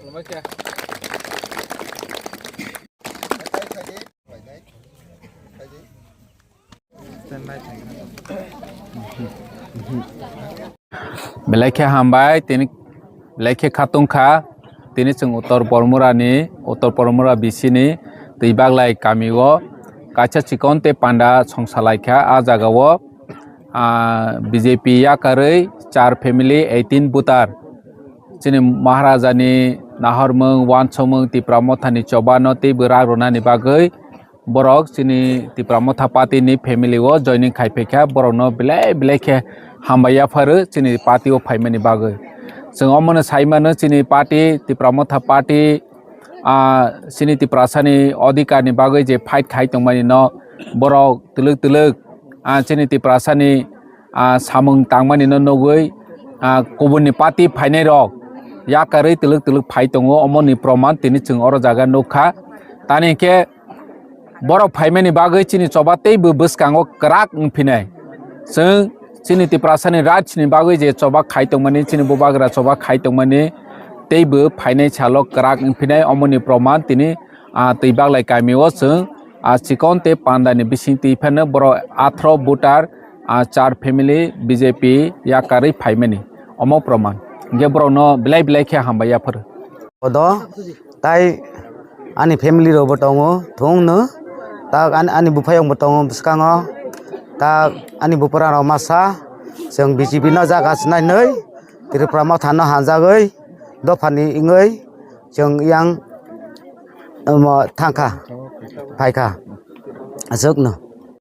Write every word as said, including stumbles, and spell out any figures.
Belai khe hambai, tini belai khe khatungkha. Tini chwng Uttor Bormura ni, Uttor Bormura B C ni Twibaglai kami o kaisa chikon tei panda songsa lai kha. A jaga o, ah, B J P yakarwi char family, eighteen voter. Chini Maharaja ni nahormung, wansomung, Tipra Motha ni choba no tei bwrak rwnani bagwi borok chini Tipra Motha party ni family o joining khai phaikha, borok no belai belai khe hambai yapharo chini party o phaimani bagwi. Chwng omono sai mano chini party, Tipra Motha party, ah, chini Tiprasa ni odhikar ni bagwi je fight khai tongmani no borok twlwk twlwk, ah, chini Tiprasa ni, ah, samung tangmani no nugwi, ah, kubun ni party phainai rok yakarwi twlwk twlwk phai tongo, omo ni proman tini chwng oro jaga nukha. Tani khe borok phaimani bagwi chini choba teibo bwskango kwrak wngphinai. Chwng chini Tiprasa ni right ni bagwi je choba khai tongmani, chini bubagra choba khai tongmani teibo phainai salo kwrak wngphinai, omo ni proman tini, ah, Twibaglai kami o chwng, ah, chikon tei panda ni bising twi phano borok atharo voter, ah, char family B J P yakarwi phaimani, omo proman. Hingkhe borok no belai belai khe hambai yapharo. Odo tai ani family rok bo tongo thung no, tak ani, ani buphayong bo tongo bwskango, tak ani bupra rok masa chwng B J P no jaga swnai nwi Tripura Motha no hanjagwi dophani wngwi chwng yang omo thangkha, phaikha aswk no.